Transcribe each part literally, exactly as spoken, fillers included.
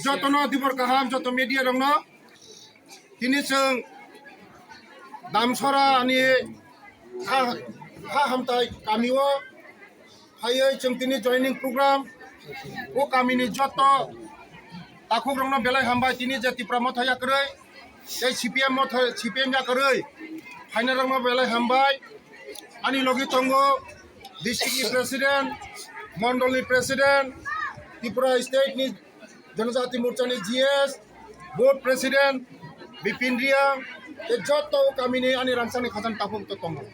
Joto no dibor kaham, joto media rok no. Tini chwng Damsora ni ha, ha hamtai kami o phaiwi chwng tini joining program. O kami ni joto takhuk rok no belai hambai, tini je Tipra Motha yakarwi, tei C P M Motha, C P M yakarwi phainai rok no belai hambai. Ani logi tongo district ni president, mondol ni president, Tripura state ni Jonojati Morcha ni G S, board president, Bipin Reang, tei joto kami ni ani rangchak ni khajang takhuk to tongo.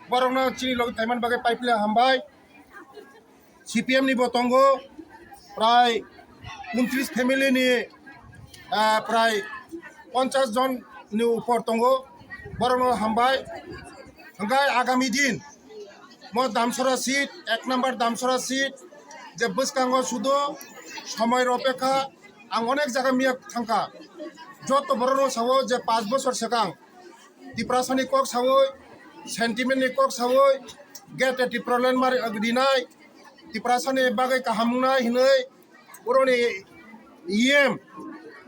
Borok no chini logi phaiman bagwi paiphle hambai. C P M ni bo tongo, prai untris family ni, ah, prai ponchas jon ni upor tongo, borok no hambai. Hwnkhe agami din mo Damsora seat, ek number Damsora seat, je bwskango sudo somoi ropekha, ang onek jaga miya thangkha. Joto borok no sao je panch bosor swkang Tiprasa ni kok sawi, sentiment ni kok sawi, gate Tipraland mari rinai, Tiprasa ni bagwi kaham wngnai hinwi, oro ni E M,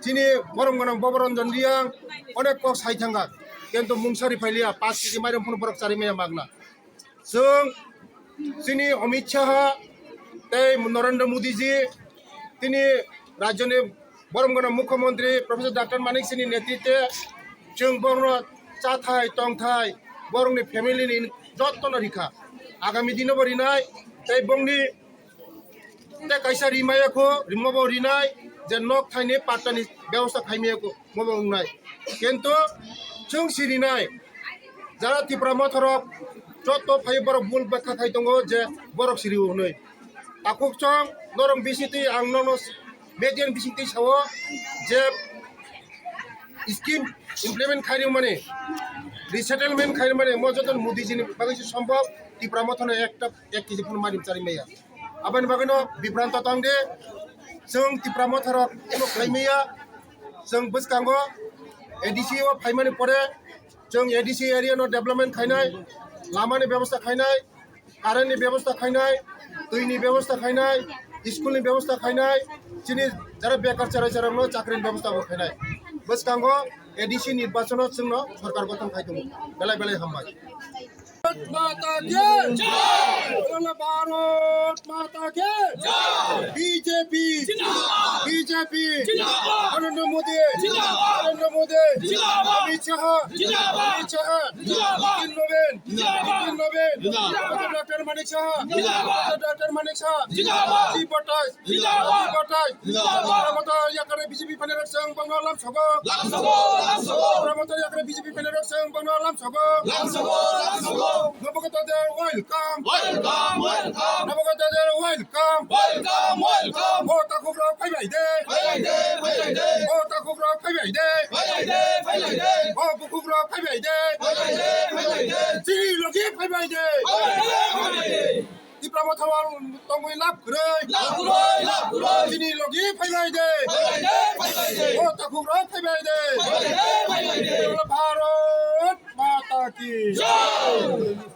chini borom gwnang Boboranjan Reang, onek kok sai thangkha, kintu mungsa ri phailiya, panch kg mairum phano borok chari maya magna. Chwng chini Amit Shah tei Narendra Modi ji, tini rajyo ni borom gwnang Mukhyamantri Professor Doctor Manik Singh ni netritwe chwng borok no chathai tongthai, borok ni family ni joto no rikha. Agami dino bo rinai, tei bongni tei kaisa rimaya kho, rimo bo rinai, je nok thaini patta ni bebosta khaimaya kho, mo bo wngnai. Kintu chwng si rinai, jara Tipra Motha rok joto phai borok bul bekha khai tongo je borok si rio hwnwi. Takhuk chwng norok bisingtwi ang nono media ni bisingtwi sao je scheme implement khairwmani, resettlement khairwmani, mo joto Modi ji ni bagwi se sombhob, Tipra Motha no ekta, ek kg phano mairum chari maya. Aboni bagwi no bibranto tong di, chwng Tipra Motha rok kuno khlai maya, chwng bwskango A D C o phaimani pore, chwng A D C area no development khainai, lama ni bebosta khainai, current ni bebosta khainai, twi ni bebosta khainai, school ni bebosta khainai, chini jara bekar cherai cherok no chakri ni bebosta bo khainai. Bwskango A D C nirbachon o chwngno sorkar gothon khai tongo. Belai belai hambai. Mata ki jai! Bharot Mata ki jai! B J P! B J P! Narendra Modi! Narendra Modi! Amit Shah! Amit Shah! Nitin Nobin! Nitin Nobin! Doctor Manik Saha! Doctor Manik Saha! Jibatai! Jibatai! Tipra Motha yakre B J P phainai rok chwng bangno lam sogo. Tipra Motha yakre B J P phainai rok chwng bangno lam sogo. Nabagata de welcome. Nabagata de welcome. O takhuk rok phaibai de. O takhuk rok phaibai de. O bukhuk rok phaibai de. Chini logi phaibai de. Tipra Motha o tongwi lab kwrwi. Chini logi phaibai de. O takhuk rok phaibai de. Bharat Mata ki jai.